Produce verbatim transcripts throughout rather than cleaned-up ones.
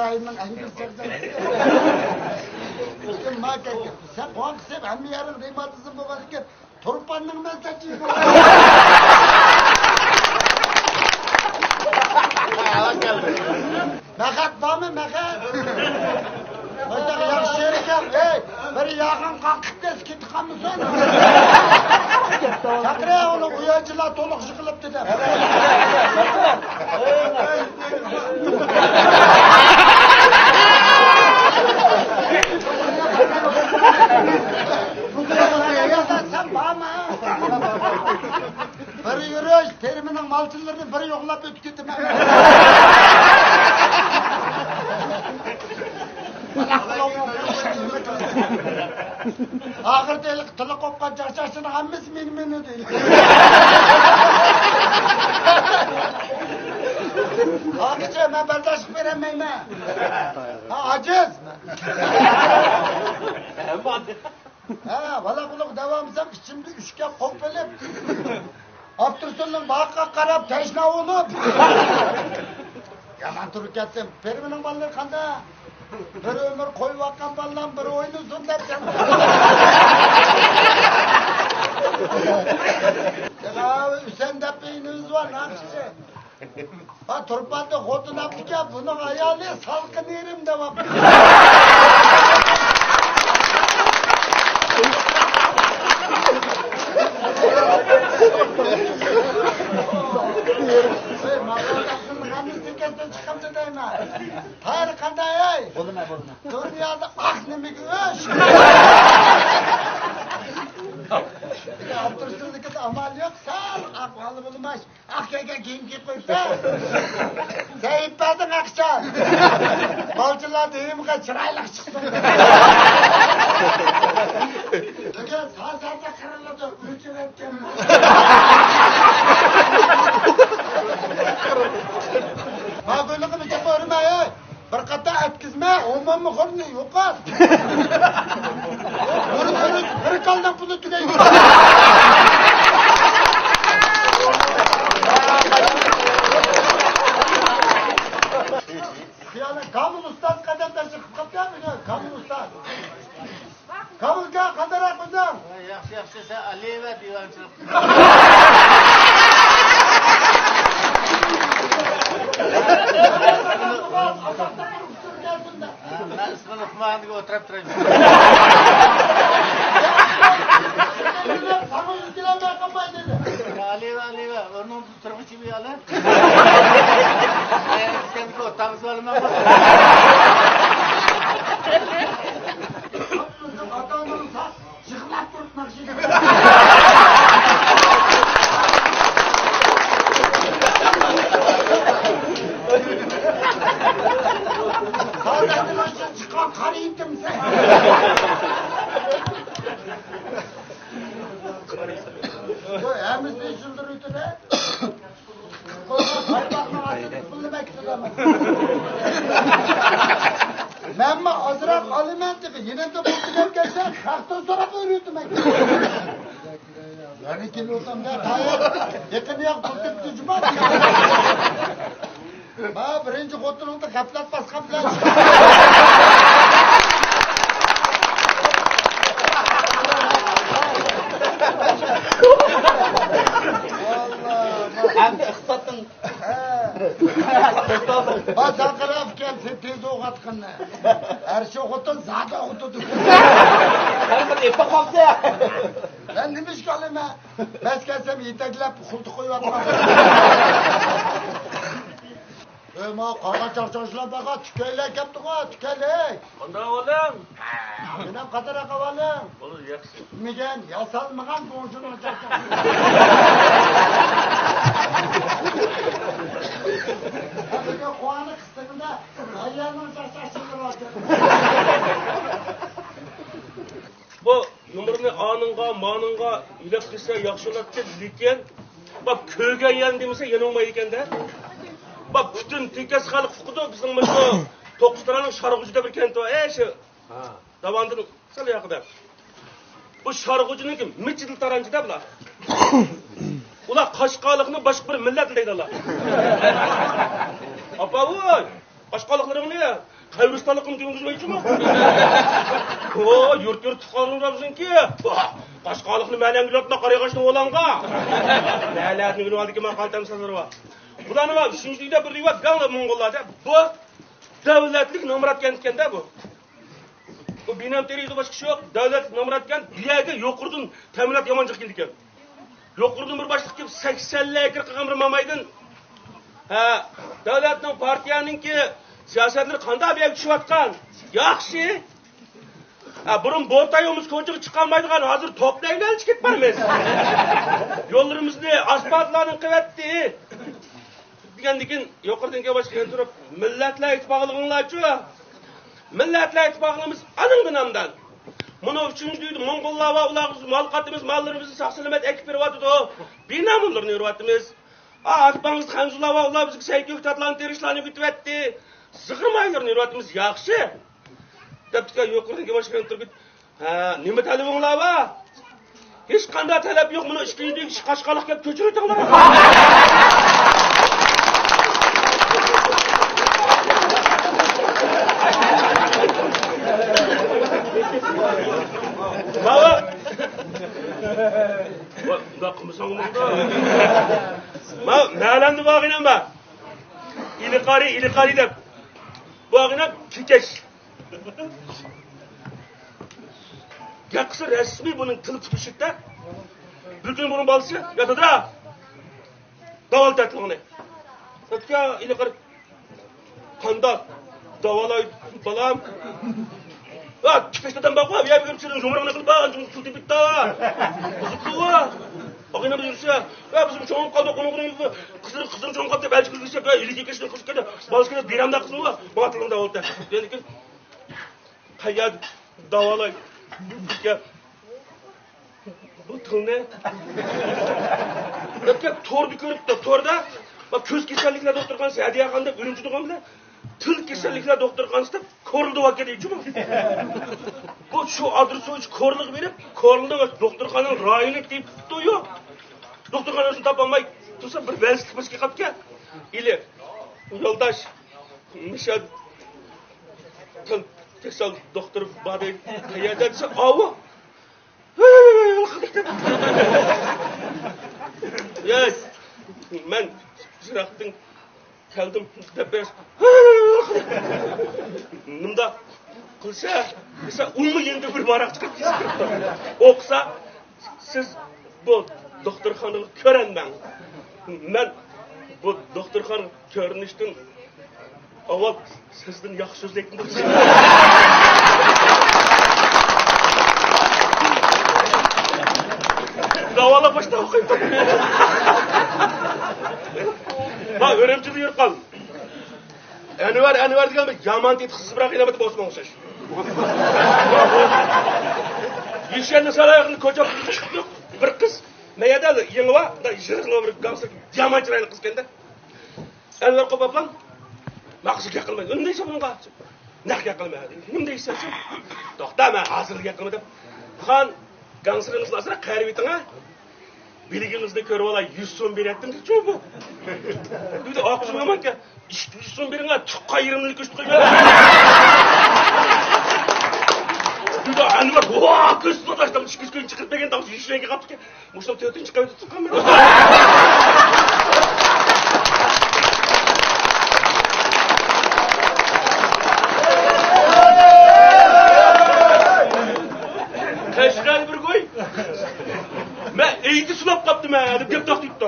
ئاينىڭ ئەنگۈل چەكچەك. سەن قوڭ قىسىپ ھەممە يەرنىڭ رېماتىزم بولغان ئىكەن. تۇرپاننىڭ مەسەلچى. مەخەت بارمۇ، مەخەت؟ قانداق ياخشى شېئىركەن. ئەي، بىر ياغان قاقىپ دەس كېتىپ قالمىسۇن. چاقىرە ئۇنى، ئۇياجىلار تولۇق يىغىلىپتۇ دەپ. سەن بارما؟ بىر يۈرۈش، تېرمىنىڭ مالچىلىرىنى بىر يوقلاپ ئۆتۈپ كېتىمەن. ئاخىرىدا ھېلىقى تىلى قوپقان چاقچاقچىنىڭ ھەممىسى مېنى، مېنى دەيدۇ. ئاكىچى، مەن بەرداشلىق بېرەلمەيمەن. ھە، ئاجىز. ھە، بالا قۇلۇق دەۋامسام ئىچىمدە ئۈچكە قوپۇلۇپ، ئابدۇرۇسۇلنىڭ باغىقىغا قاراپ تەشنا بولۇپ، يامان تۇرۇپ كەتتىم. پېرىمنىڭ بالىلىرى قانداق؟ بىر ئۆمۈر قويۇۋاتقان بالىلارنى بىر ئوينىسۇن دەپ. يا، ئۈسەن دەپ بېيىنىمىز بار، ناخشىچى. ھا، تۇرپاندا خوتۇن ئاپتىكەن، بۇنىڭ ئايالى سالقىن ئېرىم دەۋاپتۇ. ھەي، ماقالە ئاخىرىنى غەمنى تېكەستىن چىقامدۇ دەيمەن. ھەر قانداق، ھەي! بولىمەن، بولىمەن. دۇنيادا ئاق نېمىگە ئۆچ؟ ئابدۇرۇسۇلنىڭكىدە ئامال يوق، سەل ئاق ھالى بولماش. ئاق كىيگەن كىيىم كىيىپ قويۇپسەن. سەن ئېيتىپ بەردىڭ ئاقچان. بالچىلار دېيىمغا چىرايلىق چىقسۇن. بۈگۈن تازا قىرىلىدۇ، ئۆچۈرۈۋەتكەنمەن. ما گۆلىڭىمنى جاپا ئۇرما، ئەي. بىر قاتا ئەتكۈزمە، ئومۇمىي خورنى يوقات. بىر، بىر، بىر كالنىڭ پۇلى تۈگەيدۇ. خىيالەن كامىل ئۇستاز قەدەم تەشرىپ قىلىپ قاپتۇ بۈگۈن، كامىل ئۇستاز. كامىلكا، قانداقراق ئۆزۈڭ؟ ۋاي، ياخشى، ياخشى، سەن ئەلىۋە دىۋانچىلىق. مەن ئىسمىنى ئۇقمىغاندىكىن ئولتۇراپ تۇرايمەن. ساڭا يۈز كىلو قالماي دېدى. ئەلىۋە، ئەلىۋە، ئورنۇڭدىن تۇرغۇچى بۇ يالى. ئەي، سەن بۇ تاڭ سوئالىمەن بۇ. ئاتا-ئاناڭ ساق. يىغلاپ تۇرۇپ ناخشا ئېيتىپ. ھازىر ناخشا چىققان قارا يېتىمسەن. يو، ھەممىسىنى يۈزلىرى ئۆتىدۇ. مەنمۇ ئازراق ئالىمەن تېخى، يېنىمدا بولسا گەپ كەلسە، خەقتىن سوراپ ئۆرۈتىمەن. يەنە كېلىۋاتامدا، تايىر، يېقىن ياق تۇتۇپ جۇما. ما بىرىنچى خوتۇنۇڭدا غەپلەت باسقان بىلەن. ئەمدى ئىقتىسادتىن. ھە. ما ساقىراپ كەل، سېتىز ئوغاتقىنى. ھەر شۇ خوتۇن زادى ئوغۇتىدۇ. مەن بىر ئېپىق قاپسە. مەن نېمە ئىشكە ئالىمەن؟ بەس كەلسەم يېتەكلەپ خۇلتا قويۇۋاتقان. ئۆي، ما قالغان چاقچاقچىلار بارغا، تۈكەيلەر كەپتۇغۇ، تۈكەيلەر. قانداق ئەھۋالىڭ؟ مېنىڭ قاتار ئەھۋالىم. بولدى، ياخشى. مىگەن ياسالمىغان گۇڭشىنىڭ چاقچاقى. بۈگۈن قۇۋانى قىستىغىندا ئايالنىڭ چاقچاقچىلىرى بار. بۇ نومۇرنى ئانىڭغا، مانىڭغا يۆلەپ قىلسا ياخشى بولاتتى، لېكىن، بۇ كۆرگەن يەرنى دېمىسە يەنە ئوڭمايدىكەن-دە. بۇ پۈتۈن تېكەس خەلق ئۇقىدۇ، بىزنىڭ مۇشۇ توققۇز تارانىڭ شارغۇجى دەپ بىر كەنتى بار. ئەي، شۇ داۋاندىن سەل ياقىدا. بۇ شارغۇجىنىڭكى مىچىدىل تارانچىدا بۇلار. ئۇلار قاشقالىقنى باشقا بىر مىللەت دەيدۇ ئۇلار. ئاپا، ۋوي، قاشقالىقلىرىڭنى قەبرىستانلىقىمۇ تۈگۈزمەيچۇمۇ؟ ھو، يۇرت يۇرت پۇقرالىرىمىز بىزنىڭكى. قاشقالىقنى مەلەڭگە ياتما قارىغاچنى ئولاڭغا. مەلەتنى ئۆگىنىۋالدىكى ماقال تەمسىللىرى بار. بۇلارنى بار، ئۈچىنچى دېگەندە بىر رىۋايەت گاڭ موڭغۇللاردا. بۇ دۆلەتلىك نامراتكەن ئىكەندە بۇ. بۇ بىنام تېرىيدۇ، باشقا ئىش يوق. دۆلەتلىك نامراتكەن، بۇ يەرگە يۇقىرىدىن تەمىنات يامان جىق كېلىدىكەن. يۇقىرىدىن بىر باشلىق كېلىپ، سەكسەن لەيكىر قىلغان بىر مامايدىن، ھە، دۆلەتنىڭ، پارتىيەنىڭكى سىياسەتلىرى قانداق بىر يەرگە چۈشۈۋاتقان؟ ياخشى. ھە، بۇرۇن بوتايومىز كوچىغا چىقالمايدىغان، ھازىر توپلا ئەيلەنچە كېتىپ بارىمىز. يوللىرىمىزنى ئاسفالتلاردىن قىلىۋەتتى. دېگەندىن كېيىن يۇقىرىدىن كېلىپ باشقا يەنە تۇرۇپ، مىللەتلەر ئىتتىپاقلىقىڭلارچۇ؟ مىللەتلەر ئىتتىپاقلىقىمىز ئانىڭدىن ئامدان. مۇنۇ ئۈچىنچى دۆۋىدە موڭغۇللار بار، ئۇلارغا بىز مال قاتىمىز، ماللىرىمىزنى ساق-سالامەت ئەكىپ بېرىۋاتىدۇ. بىنا مۇنلىرىنى ئۆرۈۋاتىمىز. ئا، ئاتباڭىزدا خەنزۇلار بار، ئۇلار بىزگە سەي كۆكتاتلارنى، تېرىشلارنى ئۆگىتىۋەتتى. زىغىر مايلىرىنى ئۆرۈۋاتىمىز، ياخشى. دەپتىكەن يۇقىرىدىكى باشقا تۈرگۈت. ھە، نېمە تەلىپىڭلار بار؟ ھېچقانداق تەلەپ يوق، مۇنۇ ئىككىنچى دۆۋىگە قاشقاللىق كەپ كۆچۈرۈۋېتىڭلار. ماۋۇ. ۋاي، مۇنداق قىلمىساڭ بولىدۇ. ماۋۇ مەلەمدە بارغىنەم بار. ئىلى قارى، ئىلى قارى دەپ. بارغىنەم كېكەچ. گەپ قىلسا رەسمىي بۇنىڭ تىل پۇتى شىتتە. بۈگۈن بۇنىڭ بالىسى ياتىدۇ. داۋالا تەتلىقىنى. سەتكە ئىلى قارى. قانداق؟ داۋالاي، بالام. ھە، تۈپەش دادام بارغۇ، يا بۈگۈن سېنىڭ يۇمرۇقنى قىلىپ، ھە، سۇ تېپىپتا. قىزىققۇ. ئاغىنىم يۈرسە، ھە، بىزمۇ چوڭىپ قالدۇق، ئۇنىڭ، ئۇنىڭ قىزىق، قىزىق چوڭ قالدى، بەلكى كىرسە، ھە، ئىلىكى كەشتىن قىزىق كەتتى. بالىسى كەتتى، بىرەمدە قىزمۇ، ماڭا تىلىڭدا ئولتۇر. دېگەندىكىن، قەيەردە داۋالاي. بۇ تىلنى. دەپكە توردا كۆرۈپتۇ، توردا. بۇ كۆز كېسەللىكلەر دوختۇرخانىسى ھەدىيەخان دەپ ئۈرۈمچىدە بولغان بىلەن تىل كېسەللىكلەر دوختۇرخانىسى دەپ كورلىدا بولۇپ كەتتى. بۇ شۇ ئادرېسنى كورلىغا بېرىپ، كورلىنىڭ دوختۇرخانىنىڭ رايونى تېپىپتۇ، يوق. دوختۇرخانىسىنى تاپالماي تۇرسا، بىر ۋەلسىتلىك باشقا قاپتىكەن. ئىلى، يولداش، مىشا، تىل كېسەل دوختۇر بار دەيدۇ. قەيەردە دېسە، ئاۋۇ. ياق، مەن يىراقتىن كەلدىم دەپ بېرىسەن. نېمانداق قىلسا، دېسە، ئۇمۇ يېنىدا بىر ۋاراق چىقىپ كېتىپتۇ. ئوقۇسا، سىز بۇ دوختۇرخانىغا كۆرۈنمەڭ. مەن بۇ دوختۇرخانىغا كۆرۈنۈشتىن ئاۋۋال سىزدىن ياخشى سۆزلەيتتىم. داۋالاپ باشلاپ قويۇپتۇ. ھە، ئۈرۈمچىدە يۈرۈپ قالدىم. ئەنۋەر، ئەنۋەر دېگەن بىر يامان تېتىقسىز بىراق ئېلىۋەتتى بولسىمۇ ئوخشاش. يۈشەننى سارايىغىنى كوچاپ چىقتۇق. بىر قىز، مەيەدە يېڭى بار، يىغىزلار بىر گاڭسىر، يامان چىرايلىق قىز ئىكەندە. ئەنۋەر قوپاپلام، ماقسىت گەپ قىلمايدۇ. نېمە دەيسەن بۇنىڭغا؟ نەق گەپ قىلمايدۇ. نېمە دەيسەن سەن؟ توختا، مەن ھازىر گەپ قىلماي دەپ. خان، گاڭسىرىڭىزنى ئاسرا قەرىۋېتىڭ ھە. بىلىكىڭىزنى كۆرۈۋالاي، يۈز سوم بېرەتتىم دېدىچۇ بۇ. دېدى، ئاقسۇ يامانكەن. ئىككى يۈز سوم بېرىڭ ھە، تۇغقان يېرىمنى كۆرسىتىپ قويمەن. دېدى ئەنۋەر، ۋا، كۆرسىتىپ تاشلىدىم. ئىككى كۈن چىقىرىپ بەرگەن، تاڭ يۈز يۈەنگە قاپتىكەن. مۇشۇ تۆتىنچى قەۋەتتە تۇتقان مەن. قەشقەر بىر گۇي. مەن ئەيدىز ئۇلاپ قاپتىمەن دەپ گەپ تارتىۋېتىپتۇ.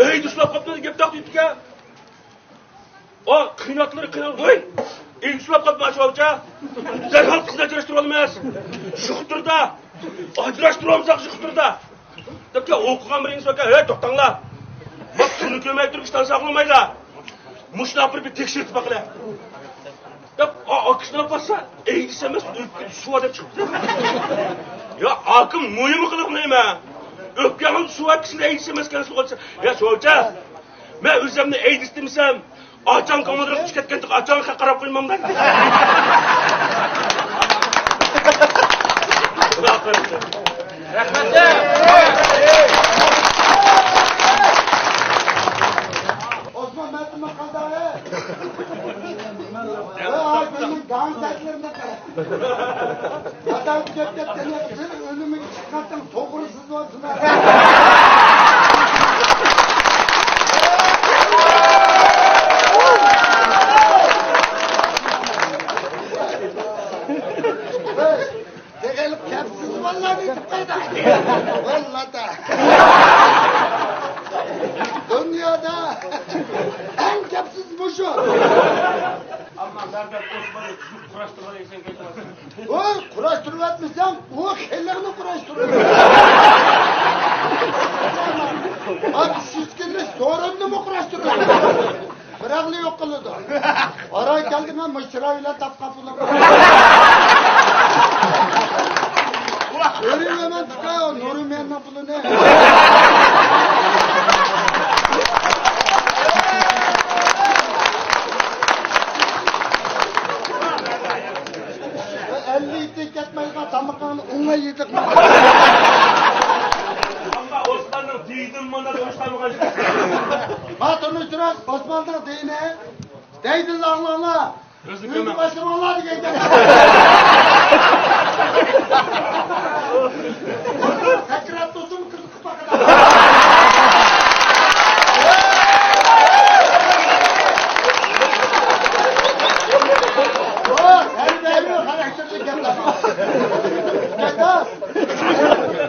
ئەيدىز ئۇلاپ قاپتىمەن دەپ گەپ تارتىۋېتىپتىكەن. ئا، قىيناقلىرى قىيناق. ۋاي! ئەيدىز ئۇلاپ قاپتىمەن شۇ ئاۋچا. دەرھال قىزنى ئاجراشتۇرۇۋالىمىز. يۇقتۇردا. ئاجراشتۇرۇۋالمىساق يۇقتۇردا. دەپكە ئوقۇغان بىر ئىنسان ئىكەن، ھەي، توختاڭلار. مانا پۇلنى كۆرمەي تۇرۇپ ئىشتان ساقلىمايلا. مۇشۇنى ئاپىرىپ بىر تەكشۈرتۈپ باقىلى. دەپ، ئا-، ئاكىسىنى ئاپارسا، ئەيدىز ئەمەس، ئۆپكە سۇ دەپ چىقىپتۇ. يا، ئاكام، مۇيىمى قىلىپ نېمە؟ ئۆپكەڭنىڭ سۇ ئەتكىسىدە ئەيدىز ئەمەسكەن سۇ دېسە، يا، سوچا. مەن ئۆزۈمنى ئەيدىز دېمىسەم، ئاچام كوماندىرغا چىقىپ كەتكەندە ئاچامغا قاراپ قويمامدا. رەھمەت. ئوسمان مەتىنمۇ قالدى. ۋاي، مېنىڭ گاڭ سەتلىرىمنى قارا. ئادەم گەپ گەپ دېمەيدۇ، بىر ئۆلۈمىگە چىققانسەن، توغرىسىز بولسۇن. تېخىلىق كەپسىز بالىلار دېيىپ قويدى. بالىلاردا. دۇنيادا ئەڭ كەپسىز مۇشۇ. ئەمما مەردان ئوسماننى تۈزۈپ قۇراشتۇرغان ئىكەن. ۋاي، قۇراشتۇرۇۋەتمىسەڭ، ئۇ خېلىقنى قۇراشتۇرىدۇ. ئاق ئىش يۈز كېلىش سورۇننىمۇ قۇراشتۇرىدۇ. بىراقلا يوق قىلىدۇ. ئاران كەلدىمەن، مۇشۇ چىراي بىلەن تاپقان پۇلۇم. ئۆرۈۋېمەن تۇتاي، نۇرىمەننىڭ پۇلىنى. ئەللىك يېتى كەتمەيدىغان تامىقىڭنى ئوڭاي يېدىق. ئەمما ئوسماننىڭ دېيىدىن مانا تونۇشتۇرمىغان. ما تونۇشتۇرۇڭ، ئوسماننىڭ دېيىنى. دەيدىلا ئاڭلاڭلار. ئۆزى ئۆيگە كۆمۈڭ. باشلىماڭلار دېگەن گەپ. سەكرەپ تۇرسۇن، قىزىقىپ باقىدۇ. ئۇ، ھەر بىر خاراكتېرلىك گەپلەر.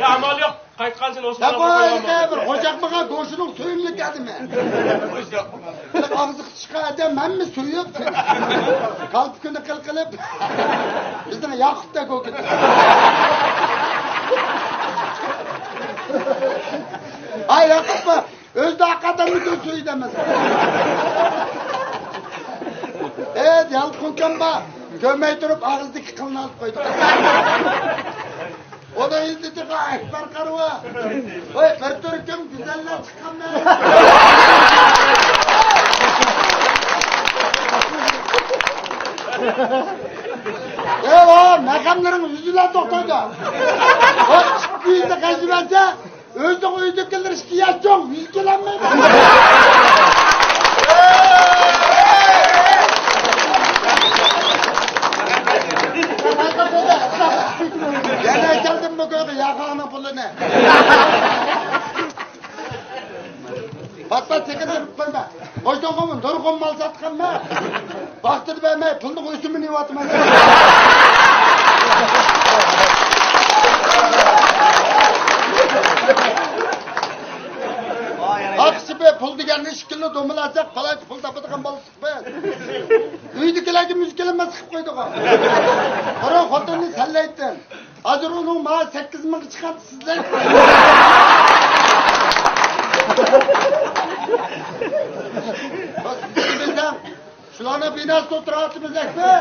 يا، ئامال يوق. قايتقانسېرى يا ئوسمان قوي، بىر غوجاقمىغان گوشىنىڭ سۆيۈملۈك ئادىمى. ئاغزى قىچىشقان ئادەم ھەممە سۆيۈپ، كالپۇكىنى قىلقىلىپ، بىزنىڭ ياقۇپتەك بولۇپ كېتىپتۇ. ئاي، ياقۇپمۇ؟ ئۆزى ھەقىقەتەن مۇشۇ سۆيىدۇ ئەمەس. ئەي، يالقۇنكام بار. كۆرمەي تۇرۇپ ئاغزىدىكى قىلنى ئېلىپ قويدى. ئۇنىڭ ئىززىتىغا ئەكبەر قارىۋا. ۋاي، بىر تۈركۈم گۈزەللەر چىققانمەن. ئەي، ۋا، مەقەملىرىڭ يۈزىلا توختايدۇ. ۋاي، ئىككى يۈزنى قاچىۋەرسە، ئۆزىنىڭ ئۆيىدىكىلىرى ئىككى ياش چوڭ، يۈز كېلەلمەيدۇ. يەنە كەلدىم بۇ كويغا ياغاڭنىڭ پۇلىنى. پات-پات چېكىندۈرۈپ قويما. قوشنىڭغىمۇ نۇرغۇن مال ساتقانمەن. ۋاقتىدا بەرمەي، پۇلنىڭ ئۆسۈمىنى يەۋاتىمەن. ئاخشىمى پۇل دېگەننى ئىككىلا دومىلاتساق، قالايمىقان پۇل تاپىدىغان بولساق بىز. ئۆيدىكىلەرگە مۈشكۈل ئەمەس قىلىپ قويدۇق. بۇرۇن خوتۇننى سەنلەيتتىم. ھازىر ئۇنىڭ ماڭا سەككىز مىڭغا چىقاتتى، سىزلەر. بىلسەڭ، شۇلارنىڭ بىناسىدا ئولتۇرۇۋاتىمىز، ئەكبەر.